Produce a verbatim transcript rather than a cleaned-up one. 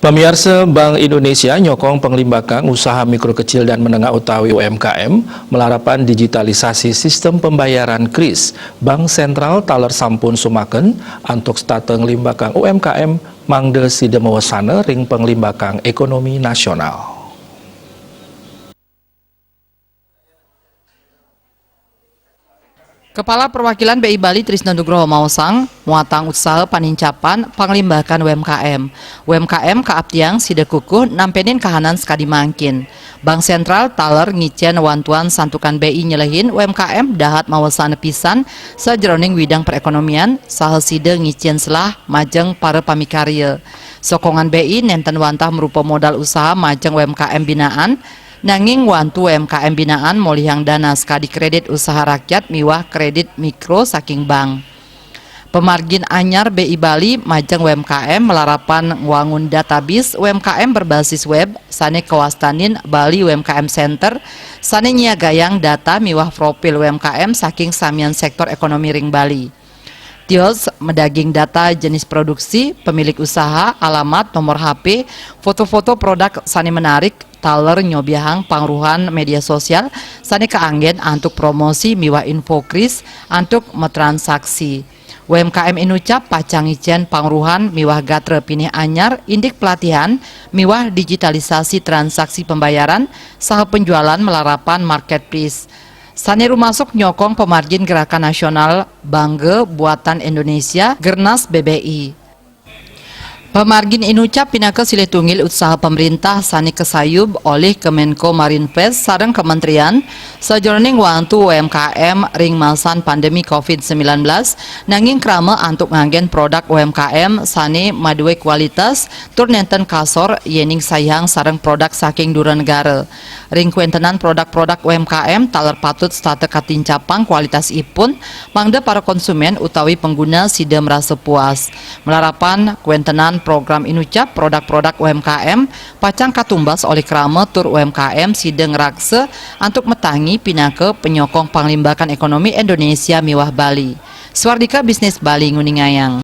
Pamiarsa, Bank Indonesia nyokong panglimbakang usaha mikro kecil dan menengah utawi U M K M malarapan digitalisasi sistem pembayaran kris. Bank Sentral taler sampun sumaken antuk setata nglimbakang U M K M mangda sida mawesana ring panglimbakang ekonomi nasional. Kepala Perwakilan B I Bali Trisno Nugroho maosang, muatang usaha panincapan panglimbakan U M K M. U M K M kaaptiang sida kukuh nampenin kahanan sakadi mangkin. Bank Sentral taler ngicen wantuan santukan B I nyelehin U M K M dahat mawesana pisan sajeroning widang perekonomian, saha sida ngicen selah majeng para pamikarya. Sokongan B I nenten wantah marupa modal usaha majeng U M K M binaan, nanging wantu U M K M binaan molihang dana sakadi kredit usaha rakyat miwah kredit mikro saking bank. Pamargin anyar B I Bali majeng U M K M malarapan ngwangun database U M K M berbasis web sane kawastanin Bali U M K M Center, sane nyiagayang data miwah profil U M K M saking samian sektor ekonomi ring Bali. Tios madaging data jenis produksi, pemilik usaha, alamat, nomor H P, foto-foto produk sane menarik, taler nyobiahang pangruhan media sosial sane kaanggen antuk promosi miwah info kris antuk matransaksi. U M K M Inucap pacang ngicen pangruhan miwah gatra pinih anyar indik pelatihan miwah digitalisasi transaksi pembayaran saha penjualan malarapan marketplace. Sane rumasuk nyokong pamargin Gerakan Nasional Bangga Buatan Indonesia, Gernas B B I. Pamargin Inucap pinaka silih tunggil usaha pemerintah sane kasayub olih Kemenko Marinvest sareng kementerian sajeroning wantu U M K M ring masan pandemi covid sembilan belas, nanging krama antuk nganggen produk U M K M sane madue kualitas tur nenten kasor yening saihang sareng produk saking dura negara. Ring kuentenan produk-produk U M K M taler patut setata katincapang kualitasipun, mangda para konsumen utawi pengguna sida merasa puas. Malarapan kuentenan program Inucap, produk-produk U M K M pacang katumbas olih krama tur U M K M sida ngraksa antuk matangi pinaka penyokong panglimbakan ekonomi Indonesia miwah Bali. Swardika Bisnis Bali nguningayang.